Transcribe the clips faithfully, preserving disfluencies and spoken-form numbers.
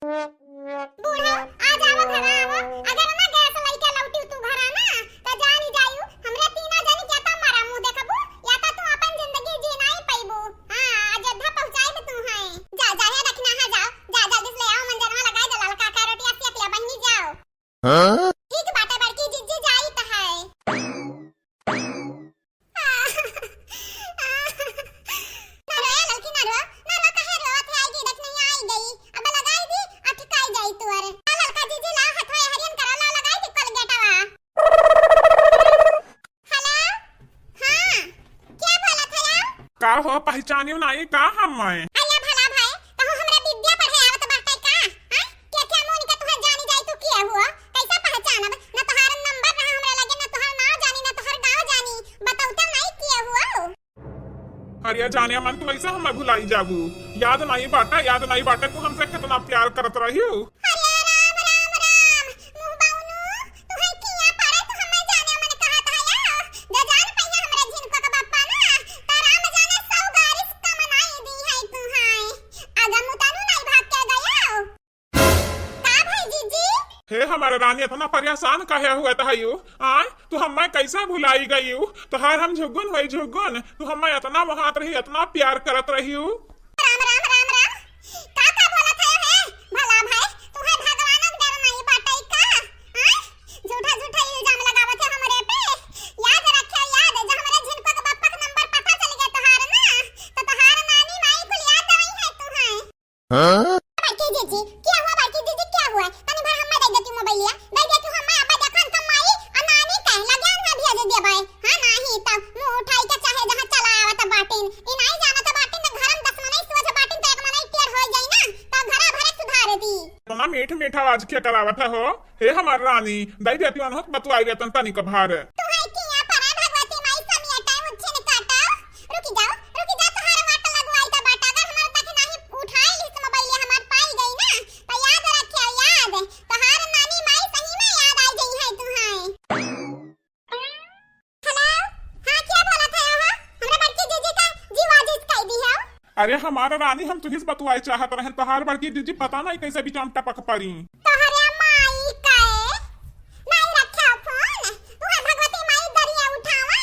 बूढ़ा, आ जाओ, घर आओ। अगर ना गैस लइके लौटिउ तू घर ना, त जानी जाइउ, हमरे तीना जनी के त मरा मुँह देखबू, या त तू अपन जिंदगी जी नाई पइबू। हाँ, अयोध्या पहुँचाइब तू हैं। जा, जा, हे दखिनहा, जाओ, जा, जल्दी से ले आओ, मंजनवा लगाई दे, ललका का रोटिया सेक ले, बहिनी, जाओ। हाँ? ठीक बाटे बड़की जिज्जी, जाई त है। ना रो, ए ललकी, ना रो, ना रो, काहे रोवत है? आई गई, देख नहीं आई गई। अब लगाई दी, अब ठिकाई जाई तोर। आ ललका जीजी, ला हथवा हरियन करा, ला लगाई दी कोलगेटवा। हेलो, हाँ, क्या बोलत है यार? का हो, पहचानियो नाई का हम मैं? अरे भला भाई, कहूँ हमरा विद्या पढ़े आवत बाटे का? हाँ? के, के मुनि के तुहे जानी जाई तू के हुआ? कैसा पहचानब? न तोहार नंबर रहा हमरा लगे, न तोहार नाव जानी, न तोहार गाँव जानी। बतौते नाई के हुआ? अरे जाने मन, तू ऐसा हमें भुलाई जाबू? याद नाई बाटा, याद नाई बाटा, तू हमसे कितना प्यार करत रही हो। अरे राम, राम, राम, मुँह बाउनू, तुहे किया पड़े, तू हमें जाने मन कहत है या? जे जान पइहे हमरे झिनको के बप्पा ना, त राम जाने सौ गारी कम नाई दी है तू है। आगा मुतानू नाई भाग के गयो। का भाई जीजी? हे हमार रानी, इतना परेशान काहे हुआ था यू? आय, तू हमें कैसे भुलाई गई यू? तोहार हम झुगुन होई झुगुन, तू हमें इतना मोहात रही, इतना प्यार करत रही यू। राम, राम, राम, राम। का, का बोलत है हे? भला भाई, तुहे भगवान के डर नहीं बाटे का? आय, झूठा, झूठा इल्जाम लगावत है हमरे पे। याद रखे, याद, जब हमरे झिनको के बप्पा के नंबर पता चल गया तोहार ना, तो तोहार नानी माई कुल याद आई है तुहे। हाँ? बड़की जीजी, क्या हुआ बड़की जीजी, क्या हुआ? तनी भर हम्मे दे देती मोबाइलिया, दे देती हम्मे, अब देखन कम माई आ नानी कहे लगे हम भेज देबै। हाँ, नाही त मुंह उठाई के चाहे जहाँ चला आवत बाटिन। ई नाही जानत बाटिन त घर में दस मनई सोझ बाटिन त एक मनई टेढ़ हो जाई ना, त घरा भरे सुधार दी। इतना मीठ मीठ आवाज के करावत है हो? हे हमार रानी, दई देती अनहत बतुआई देतन तनिक भार। तुहई किया परा भगवती माई समिया टाइम उच्छिन काटा। रुकी जाओ, रुकी जाओ, तोहार वाट लगवाई त बाटा। अगर हमार तक नाही उठाई लिस मोबाइल हमार पाई गई ना, त याद रखे याद। तोहार नानी माई सही में याद आई गई है तुहई। हेलो, हाँ, क्या बोलत है हो? हमरा बड़की जीजी का जीवा जीत कई दी हो। अरे हमार रानी, हम तुहिस बतुआए चाहत रहन, तोहार बड़की जीजी पता नहीं कैसे बीच में टपक पड़ी। तोहरे माई के, माई रखे फोन, तुहे भगवती माई दरिया उठावे,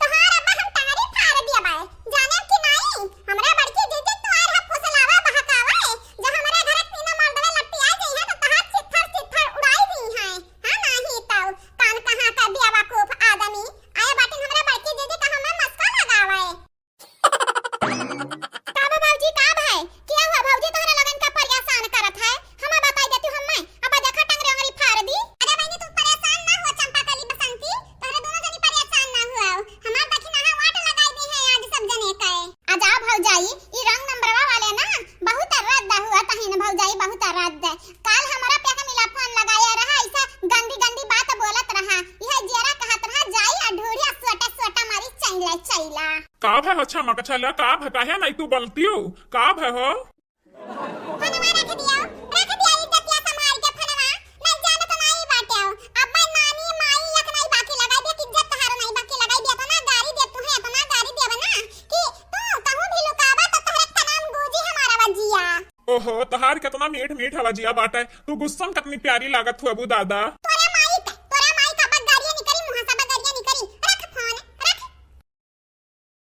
तोहार अब्बा हम टांगरी फाड़ दिया बाए, जाने कि नहीं? हमरा बड़की जीजी तोहार हम फुसलावे बहकावे, जब हमरे घर तीनों मर्दवे लट्टिया गई है तो तोहार चित्थर चित्थर उड़ाई दी है, हाँ नहीं तो कान कहाँ का बेवकूफ आदमी, आए बाटिन हमरा बड़की जीजी का हमें मस्का लगावे। का बा भौजी, का भाई? क्या हुआ भौजी, तोहरा लोगन का परेशान करत है? हमें बताई देती हमें, अब देखा टंगरी अंगरी फाड़ दी। अरे बहनी, तू परेशान ना हो चंपा कली बसंती, तोहरे दोनों जनी परेशान ना हुआ। हमार दखिनहा वाट लगाई दी है आज सब जने का। आ जाओ भौजाई, ई रंग नंबरवा वाले ना बहुत रद्द हुआ तहिन भौजाई, बहुत रद्द। काल हमरा पे मिला फोन लगाया रहा, ऐसा गंदी गंदी बात बोलत रहा, यह जेरा कहत रहा जाई आ ढूढ़िया सोटा सोटा मारी चैला चैला। का भय हो छमक छला, का भय, काहे नहीं तू बोलती हो? का भय हो? फोनवा रख दियो, रख दिया, इज्जतिया संभाल के फोनवा। नहीं जाने तो नहीं बाटे हो। अब मैं नानी, माई, एक नहीं बाकी लगाई दे, इज्जत तोहार नहीं बाकी लगाई दे, इतना गारी दे तुहे, इतना गारी देब ना कि तू कहूँ भी लुकाबा तो तोहरे कनाम गूंजी हमारा बजिया। ओहो, तोहार कितना मीठ मीठ आवाजिया बाटे, तू गुस्सा में कितनी प्यारी लागत हुआ बू दादा।